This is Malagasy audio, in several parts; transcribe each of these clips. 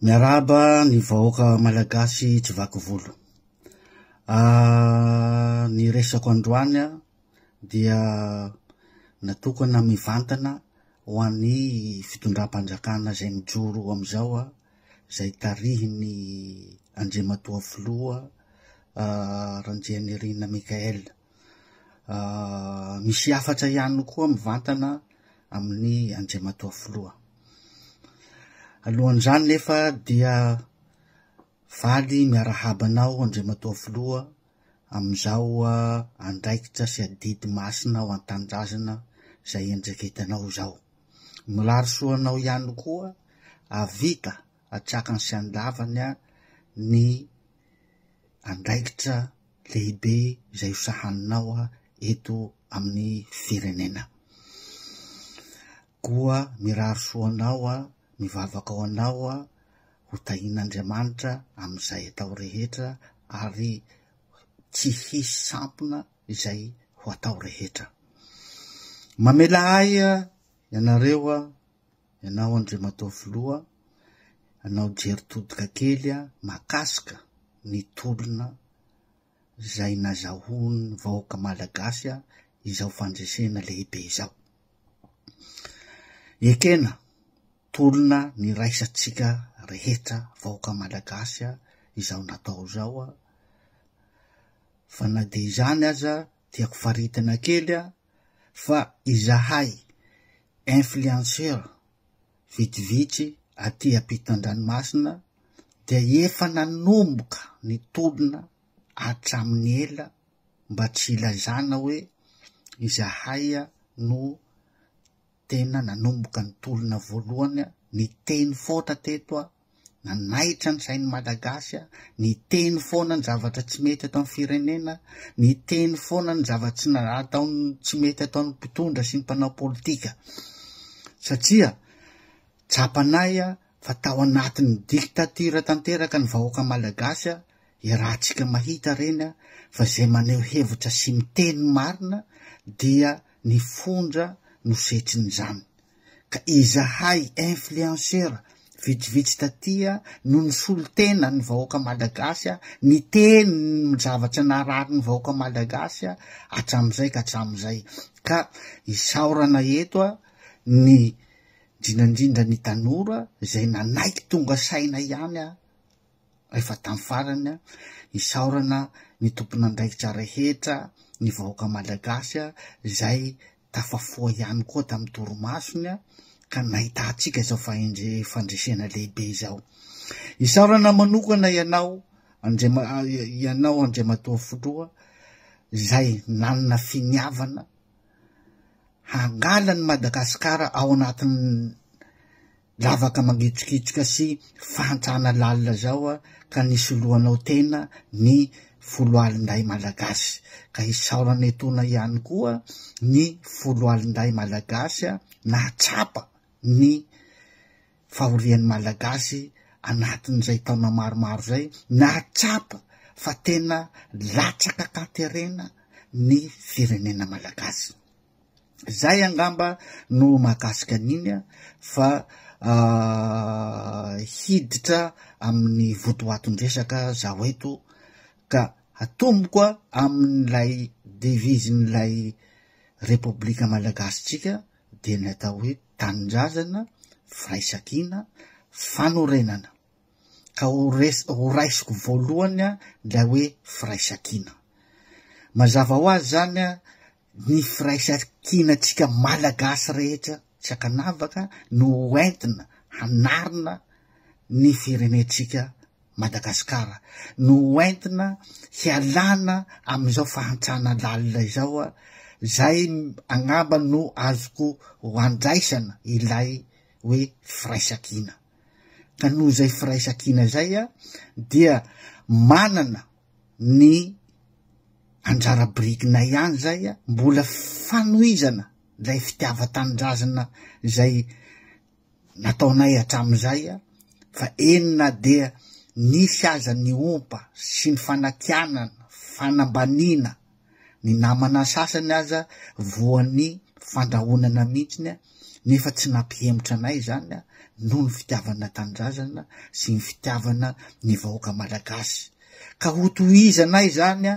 Miarahaba ny vahoaka malagasy tsy vaky volo. Ny resako androany dia natokana mivantana ho an'ny fitondram-panjakana izay mijoro amin'izao, izay tarihin'ny Andriamatoa Filoha Randrianirina Michaël. Misy hafatra ihany koa mivantana amin'ny Andriamatoa Filoha. Alohan'izany nefa dia faly miarahaba anao Andriamatoa Filoha amin'izao andraikitra sy adidy masina ao an-tanindrazana izay iandraiketanao izao. Mirary soa anao ihany koa hahavita hatsakany sy handavany ny andraikitra lehibe izay ho sahaninao eto amin'ny firenena. Koa mirary soa anao aho, mivavaka ho anao aho, ho tahian'Andriamanitra amin'izay atao rehetra ary tsy hisy sampona izay ho atao rehetra. Mamela ahy ianareo, ianao Andriamatoa Filoha, hanao jery todika kely mahakasika ny tolona izay nazahoan'ny vahoaka malagasy izao fandresena lehibe izao. Ekena, tolona niraisantsika rehetra vahoaka malagasy izao natao izao, fa na dia izany aza tiako faritana kely fa izahay influenceur vitsivitsy aty ampitan-dranomasina dia efa nanomboka ny tolona hatramin'ny ela mba tsy hilazana hoe izahay no tena nanomboka ny tolona voalohany, niteny foana teto aho, nanaitra ny sain'ny Malagasy aho, niteny foana ny zavatra tsy mety eto amin'ny firenena, niteny foana ny zava-tsy ataon'ny tsy mety ataon'ny mpitondra sy ny mpanao politika. Satria tsapanay fa tao anatin'ny dictature tanteraka ny vahoaka Malagasy, iarahantsika mahita ireny fa izay maneho hevitra sy miteny marina dia ny fonja no setrin'izany. Ka izahay influenceur vitsivitsy taty no nisolo tena ny vahoaka Malagasy, niteny ny zavatra narary ny vahoaka Malagasy hatramin'izay ka hatramin'izay. Ka isaorana eto ny indrindra indrindra ny tanora izay nanaiky tonga saina ihany rehefa tamin'ny farany, isaorana ny tompon'andraikitra rehetra, ny vahoaka Malagasy izay tafafoha ihany koa tamin'ny torimasony ka nahitantsika izao fahendre- fandresena lehibe izao. Isaorana manokana ianao Andriama- ianao Andriamatoa Filoha izay nanana finiavana hangala an'i Madagasikara ao anatin'ny lavaka mangitrikitsika sy fahantrana lalina zao ka nisoloanao tena ny foloalindahy malagasy. Ka isaorana etoana ihany koa ny foloalindahy malagasy nahatsapa ny fahorian'ny malagasy anatin'izay taona maromaro izay, nahatsapa fa tena latsaka an-katerena ny firenena malagasy. Zay angamba no mahakasika an'iny fa hiditra amin'ny votoaton-dresaka zaho eto ka hatomboko amin'ilay devise-n'ilay Repoblika Malagasintsika dia ny atao hoe tanindrazana, firaisankina, fanorenana. Ka ho res- ho raisiko voalohany ilay hoe firaisankina. Mazava ho azy zany ny firaisankinantsika Malagasy rehetra tsy ankanavaka no ho entina hanarina ny firenentsika Madagasikara, no ho entina hialana amin'izao fahantrana lalina izao, zay angamba no azoko ho andraisana ilay hoe firaisankina. Ka noho izay firaisankina izay dia manana ny anjara birikinay ihany zay mbola fanohizana ilay fitiavan-tanindrazana izay nataonay hatramin'izay fa eny na dia nisy aza ny ompa sy ny fanakianana, fanambaniana ny namana sasany aza voan'ny fandrahonana mihitsiny nefa tsy nampihemotra anay izany. noho ny fitiavana tanindrazana sy ny fitiavana ny vahoaka malagasy. Ka hotohizanay izany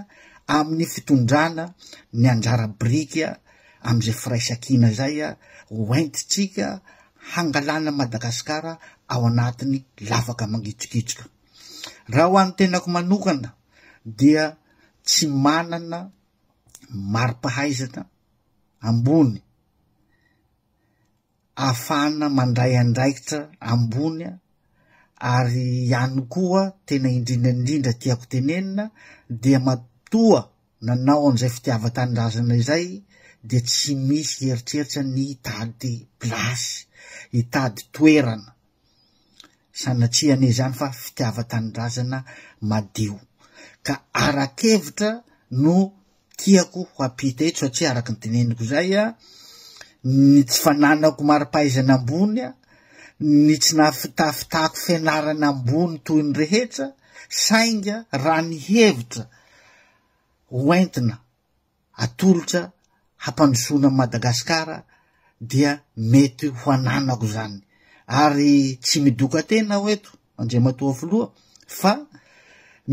amin'ny fitondrana ny anjara biriky amin'izay firaisankina izay hoentintsika hangalana Madagasikara ao anatin'ny lavaka mangitsokitsoka. Raha ho an'ny tenako manokana dia tsy manana mari-pahaizana ambony ahafahana mandray andraikitra ambony ary ihany koa tena indrindra indrindra tiako tenenina dia matoa nanao an'izay fitiavan-tanindrazana izay dia tsy misy eritreritra ny hitady place, hitady toerana. Sanatria anie izany fa fitiavan-tanindrazana madio. Ka ara-kevitra no tiako ho ampita eto satria araka ny teneniko izay a, ny tsy fananako mari-pahaizana ambony a, ny tsy nahafitafitako fianarana ambony toy ny rehetra, sainga raha ny hevitra hoentina atolotra hampandrosoana an'i Madagasikara dia mety ho ananako izany ary tsy midoka tena aho eto Andriamatoa Filoha fa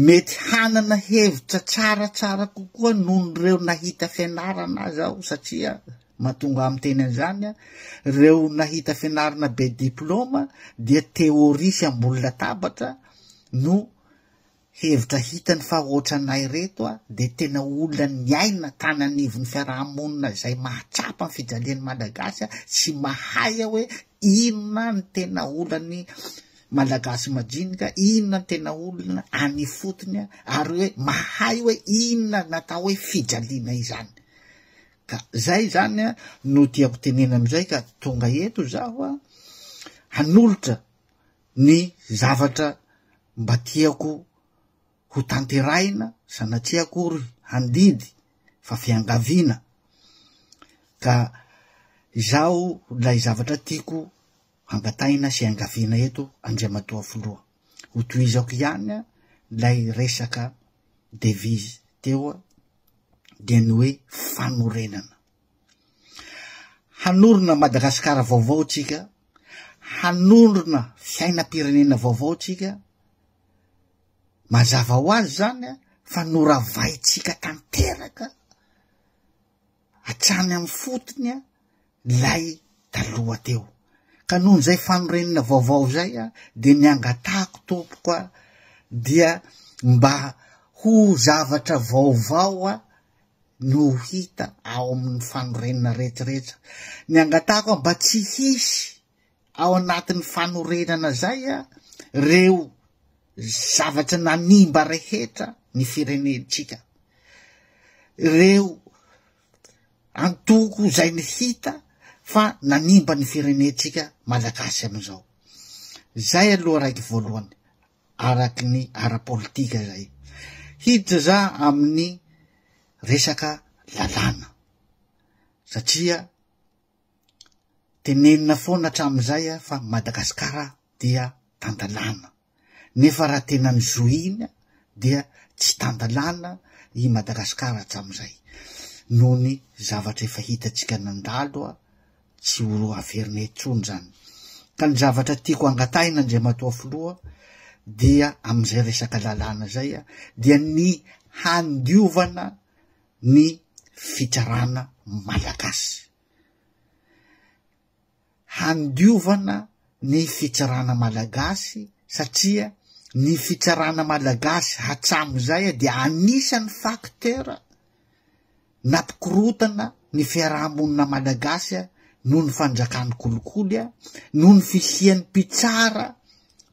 mety hanana hevitra tsaratsara kokoa noho ireo nahita fianarana aza aho satria mahatonga ahy miteny an'izany ireo nahita fianarana be diploma dia théorie sy ambony latabatra no Hevitra hitany fa ohatranay reto a de tena olona niaina tany anivon'ny fiarahamonina izay mahatsapa ny fijalian'ny Malagasy a sy mahay a hoe inona ny tena olan'ny Malagasy majinika, inona ny tena olona any ifotony a, ary hoe mahay hoe inona ny atao hoe fijaliana izany. Ka zay zany a no tiako tenena amizay ka tonga eto zaho a hanolotra ny zavatra mba tiako ho tanterahina, sanatria akory handidy fa fiangaviana, ka izaho ilay zavatra tiako hangatahina sy iangaviana eto Andriamatoa Filoha. Ho tohizako ihany ilay resaka devise teo dia ny hoe fanorenana. Hanorina Madagasikara vaovao tsika, hanorina fiainam-pirenena vaovao tsika, mazava ho azy zany fa noravaintsika tanteraka hatrany amin'ny fotony ilay taloha teo. Ka noho izay fanorenana vaovao izay dia ny angatahako tompoko dia mba ho zavatra vaovao no hita ao amin'ny fanorenana rehetrarehetra. Ny angatahako mba tsy hisy ao anatin'ny fanorenana zay a, reo zavatra nanimba rehetra ny firenentsika. Reo antoko zay ny hita fa nanimba ny firenentsika malagasy amin'izao. Zay aloha raiky voalohany. araky ny ara-politika zay. Hiditra za amin'ny resaka lalàna satria tenenina foana hatramin'izay fa Madagasikara dia tan-dalàna nefa raha tena ny zohina dia tsy tan-dalàna i Madagasikara hatramin'izay noho ny zavatra efa hitantsika nandalo tsy ho averina intsony izany. Ka ny zavatra tiako angatahina Andriamatoa Filoha dia amin'izay resaka lalàna izay dia ny handiovana ny fitsarana malagasy. Handiovana ny fitsarana malagasy satria ny fitsarana malagasy hatramin'izay dia anisan'ny facteur Nampikorontana ny fiaraha-monina malagasy noho ny fanjakan'ny kolikoly, noho ny fisian'ny mpitsara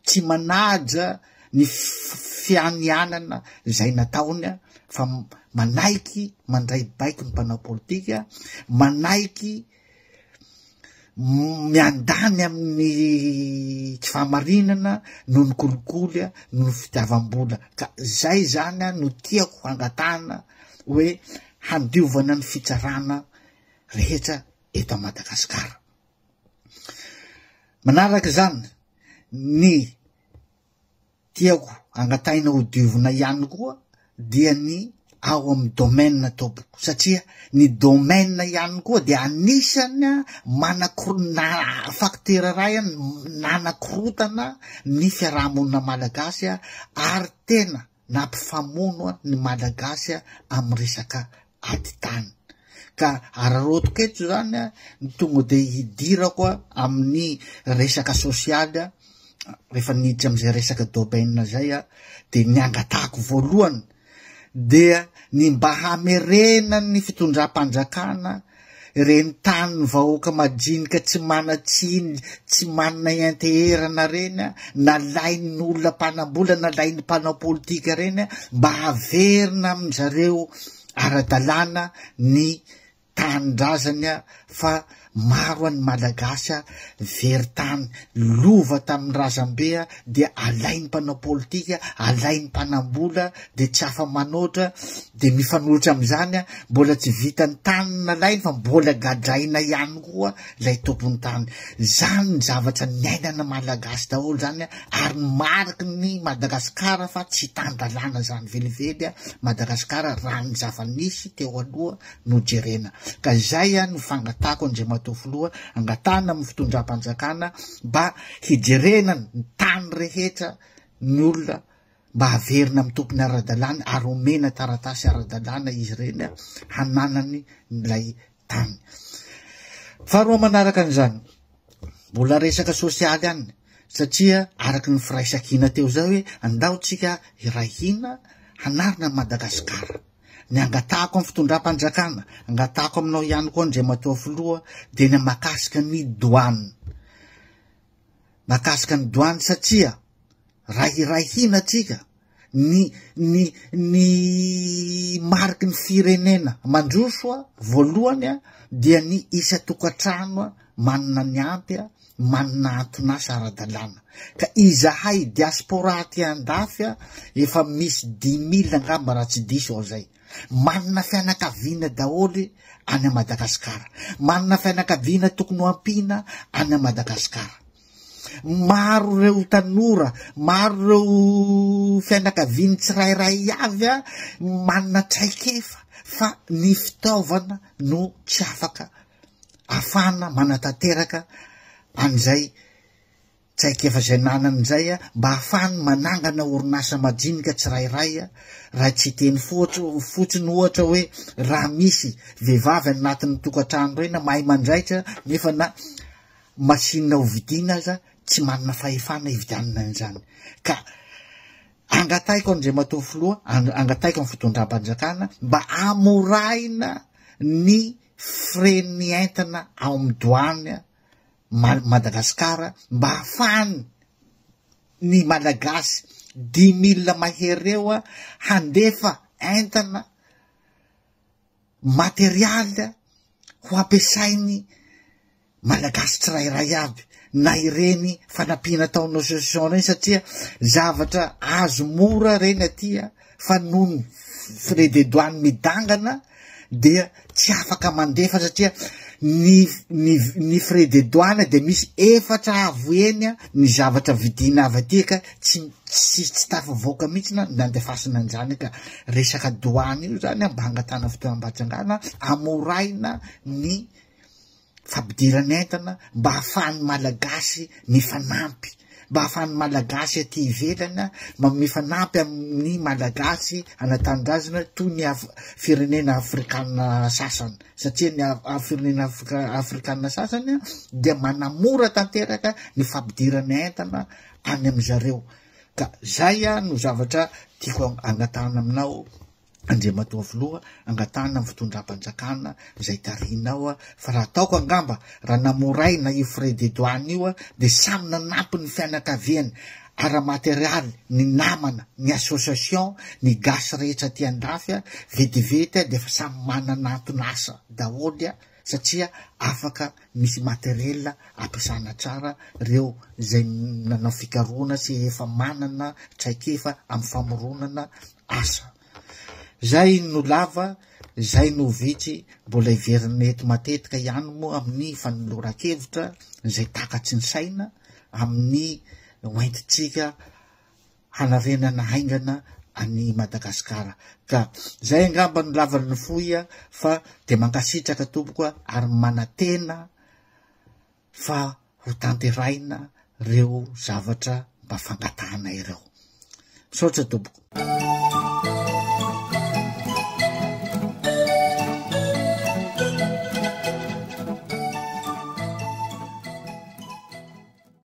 tsy manaja ny fianianana izay nataony fa manaiky mandray baiko ny mpanao politika, manaiky miandany amin'ny tsy fahamarinana noho ny kolikoly, noho ny fitiavam-bola. Ka zay zany no tiako hangatahana hoe handiovana ny fitsarana rehetra eto Madagasikara. Manaraka izany, ny tiako angatahina ho diovina ihany koa dia ny ao amin'ny domaine tompoko satria ny domaine ihany koa dia anisany manakoro- facteur iray nanakorotana ny fiarahamonina malagasy ary tena nampifamono ny malagasy amin'ny resaka ady tany. Ka araraotiko eto zany ny tonga de hidirako amin'ny resaka sosialy rehefa niditra am'izay resaka domaine zay aho de ny angatahako voalohany dia ny mba hamerenan'ny fitondram-panjakana ireny tanin'ny vahoaka majinika tsy manan-tsiny, tsy manana ianteherana ireny, nalain'ny olona mpanam-bola, nalain'ny mpanao politika ireny, mba haverina amin-dry zareo ara-dalàna ny tanindrazany fa maro ny Malagasy very tany, lova tamin'ny razambe dia alain'ny mpanao politika, alain'ny mpanam-bola dia tsy afa-manoatra, dia mifanohitra amin'izany mbola tsy vita ny tany nalainy fa mbola gadraina ihany koa ilay tompon'ny tany. Izany ny zavatra niainana Malagasy daholo izany ary ny mariky ny Madagasikara fa tsy tan-dalàna izany velively Madagasikara raha ny zava-nisy teo aloha no jerena. Ka izay no fangatahako Andriamatoa Filoha, angatahana amin'ny fitondram-panjakana mba hijerena ny tany rehetra ny olona mba haverina amin'ny tompony ara-dalàna ary omena taratasy ara-dalàna izy ireny hananany ilay tany. Faharoa manaraka an'izany, mbola resaka sosialy ihany satria araka ny firaisankina teo izay hoe andao tsika hiray hina hanarina an'i Madagasikara. Ny angatahako amin'ny fitondram-panjakana, angatahako aminao ihany koa Andriamatoa Filoha, dia ny mahakasika ny douane. Mahakasika ny douane satria raha hiray hina tsika, ny ny ny mariky ny firenena mandroso voalohany dia ny isan-tokantrano manana ny ampy manana anton'asa ara-dalàna. Ka izahay diaspora aty andafy efa misy dix mille angamba raha tsy diso aho zay. Manana fianakaviana daholo any Madagasikara. Manana fianakaviana tokony ho ampiana any Madagasikara. Maro ireo tanora, maro ireo fianakavian'ny tsirairay avy manana traikefa fa ny fitaovana no tsy afaka afahana manatanteraka an'izay traikefa izay nanany izay mba ahafahany manangana orinasa majinika tsirairay raha tsy hiteny fotsiny ohatra hoe raha misy vehivavy any anatin'ny tokantrano ireny mahay manjaitra nefa na machine ho vidiana aza tsy manana fahefana hividianana an'izany ka angatahiko Andriamatoa Filoha angatahiko amin'ny fitondram-panjakana mba hamoraina ny frais ny entana ao amin'ny douane Madagascar mba hahafahany ny Malagasy dix mille mahery eo handefa entana materialy ho ampiasainy Malagasy tsirairay avy na ireny fanampiana ataon'ny association ireny satria zavatra azo mora ireny aty fa noho ny frais de douane midangana dia tsy afaka mandefa satria ny ny ny frais de douane dia misy efatra avo eny ny zavatra vidiana avy aty ka tsy tsy tsy tafavoaka mihitsy na nandefasana an'izany ka resaka douane io zany mba hangatahana fotoam-pahajangana amoraina ny fampidiran'entana mba hahafahan'ny Malagasy mifanampy, mba hahafahan'ny Malagasy aty ivelany mifanampy amin'ny Malagasy any an-tanindrazana toy ny firenena afrikana sasany satria ny firenena afrikana sasany dia manamora tanteraka ny fampidirana entana any amin-dry zareo ka zay no zavatra tiako angatahana aminao. Andriamatoa Filoha, angatahana amin'ny fitondram-panjakana izay tarihinao fa raha ataoko angamba raha namoraina io frais de douane io dia samy nanampy ny fianakaviany ara-materialy, ny namana, ny association, ny gasy rehetra aty andafy vetivety dia efa samy manana anton'asa daholo satria afaka misy materiel ampiasana tsara ireo izay nanao fikarohana sy efa manana traikefa amin'ny famoronana asa. Zay no lava, zay no vitsy, mbola hiverina eto matetika ihany moa amin'ny fanoloran-kevitra izay takatry ny saina amin'ny hoentintsika hanarenana haingana an'i Madagasikara. Ka zay angamba no lavany ny fohy fa de mankasitraka tompoko ary manantena fa ho tanteraina reo zavatra mba fangatahana ireo. Misaotra tompoko.